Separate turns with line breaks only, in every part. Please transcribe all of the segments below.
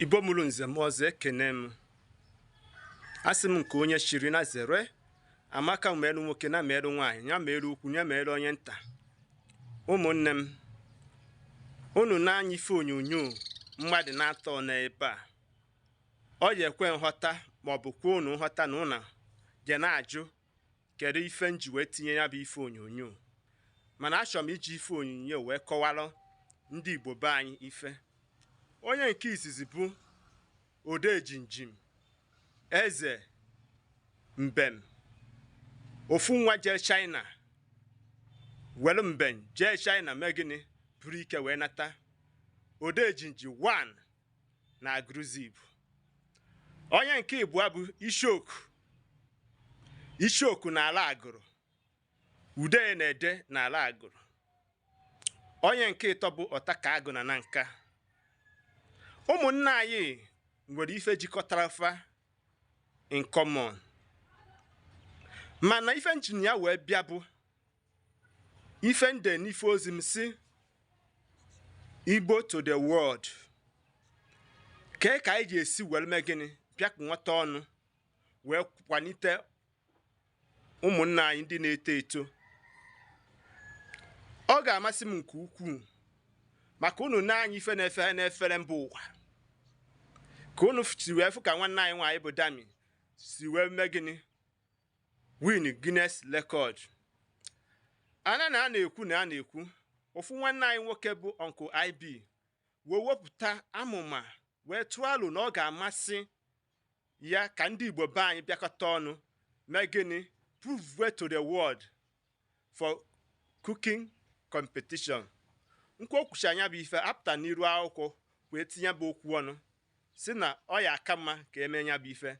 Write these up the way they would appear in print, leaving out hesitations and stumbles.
Igbo mụrụ nze m ọzọ, ekene m. Asị m nke onye chiri na zere amaka, merụ nwoke na merụ nwaanyị, ya merụ ukwu, ya merụ onye nta. Ụmụnne m, unu na-anya ife onyonyo mmadụ na-atọ n'ebe a, ọ ya ekwe nghọta maọbụ kwuo unu nghọta na ụna je na-ajụ kedu ife m ji wee tinye ya bụ ife onyonyo. Mana achọrọ m iji ife onyonyo wee kọwara ndị Igbo be anyị ife. Onye nke izizi bụ Odejinjim Eze Mbem, ofu nwa jee China were mbem jee China mee gịnị, buru ike wee nata. Odejinji 1 na Agụrụzigbo. Onye nke ịbụọ bụ Ichoku, Ichoku na ala Agụrụ, ude na-ede n'ala Agụrụ. Onye nke ịtọ bụ Ọtaka Agụ na Nanka. Ụmụnne anyị nwere ife jikọtara fa in common, mana ife njin ya wee bịa bụ ife nde n'ife ozi m si Igbo to the world, kee ka anyị ji esi were mee gịnị, bịa nweta ọnụ wee kwalite ụmụnne anyị ndị na-eto eto. Ọ ga-amasị m nke ukwuu maka unu na-anya ife na-efe n'efere mba ụwa, ka unu si wee fụ ka nwanne anyị nwaanyị bụ Dami si wee mee gịnị, win Guinness record. Ana na a na-ekwu na a na-ekwu ofu nwanne anyị nwoke bụ Uncle IB wee wepụta amụma wee tụọ alo na ọ ga-amasị ya ka ndị Igbo be anyị bịakọta ọnụ mee gịnị, prove way to the world for cooking competition. Nkwu okwuchi anya bụ ife apụta n'iru akwụkwọ wee tinye bụ okwu ọnụ, si na ọ ya aka mma ka eme ya bụ ife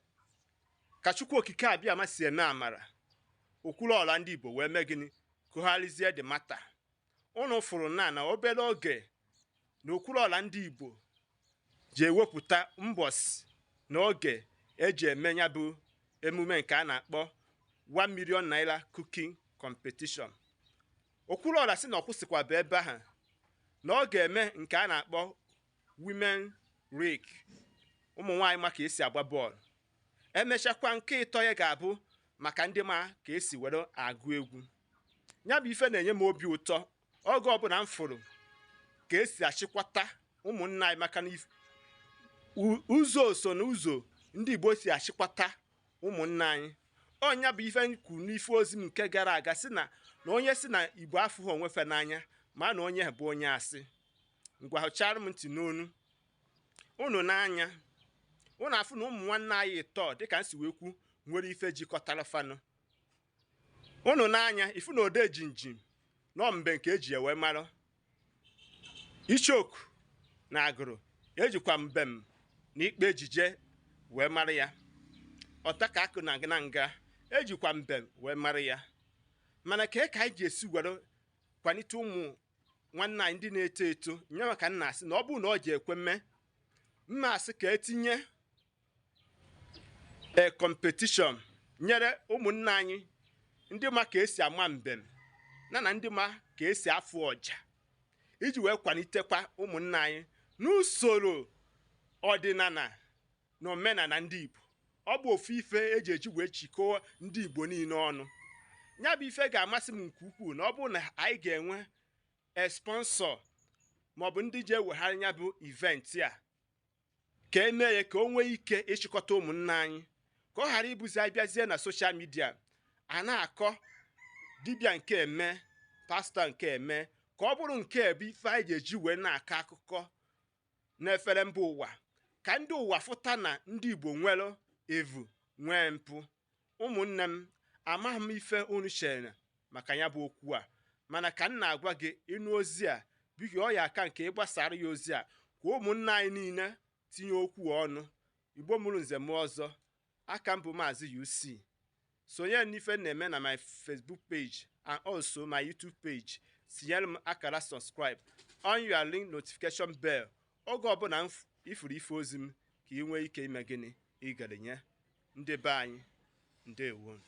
ka Chukwu Okike abịa ma si eme amara. Okwuluọla ndị Igbo wee mee gịnị, kụgharịzie the matter. Unu fụrụ na obere oge na Okwuluọla ndị Igbo ji ewepụta mbọsị na oge eji eme ya bụ emume nke a na-akpọ 1 million naira cooking competition. Okwuluọla sị na ọ kwụsịkwaba ebe ahụ, na ọ ga-eme nke a na-akpọ Women League, ụmụ nwaanyị ma ka esi agba bọọlụ. Emechakwa, nke ịtọ ya ga-abụ maka ndị ma ka esi were agụ egwu. Ya bụ ife na-enye m obi ụtọ oge ọbụla m fụrụ ka esi achịkwata ụmụnna anyị, maka na ụzọ so na ụzọ ndị Igbo si achịkwata ụmụnna anyị. Ọnya bụ ife m kwuru n'ife ozi m nke gara aga, si na na onye si na Igbo afụghị onwefe n'anya, ma na onye bụ onye asị. Ngwa, hụchara m ntị n'onu unu n'anya, unu afụ na ụmụ nwanne anyị ịtọ, dịka m si wee kwu, nwere ife jikọtara fanụ. Unu n'anya ifu na ode jinjim nọ mbe nke eji ewe mara Ichoku na Agụrụ, ejikwa mbem na ikpe ejije wee mara ya. Ọtaka akụ na na nga ejikwa mbem wee mara ya. Mana kee ka anyị ji esi were kwalite ụmụ nwanne anyị ndị na-eto eto? Nye maka nna asị na ọ bụrụ na ọ ji ekwe mme mma, asị ka etinye a competition nyere ụmụnne anyị ndị ma ka esi ama mbem na ndị ma ka esi afụ ọja, iji wee kwalitekwa ụmụnne anyị n'usoro ọdịnala na omenala ndị Igbo. Ọ bụ ofu ife eji eji wee chịkọọ ndị Igbo niile ọnụ. Ya bụ ife ga-amasị m nke ukwuu na ọ bụrụ na anyị ga-enwe a sponsor maọbụ ndị ji ewegharị ya bụ event a, ka emee ya ka o nwee ike ịchịkọta ụmụnne anyị, ka ọ ghara ịbụzi anyị bịazie na social media a na-akọ dibịa nke eme, pastọ nke eme, ka ọ bụrụ nke bụ ife anyị ga-eji wee na-akọ akụkọ n'efere mba ụwa, ka ndị ụwa fụta na ndị Igbo nwere evu nwee mpụ. Ụmụnne m, amaghị m ife unu chere maka ya bụ okwu a, mana ka m na-agwa gị, ịnụ ozi a, biko, ọ ya aka nke ịgbasara ya ozi a ka ụmụnne anyị niile tinye okwu ọnụ. Igbo mụrụ nze m ọzọ, aka m bụ Maazị UC. Sonye n'ife na-eme na my Facebook page and also my YouTube page. Tinyere m akara subscribe on your link notification bell oge ọbụla m ifuru ife ozi m, ka ị nwee ike ime gịnị, igere nye ndị be anyị. Ndewo.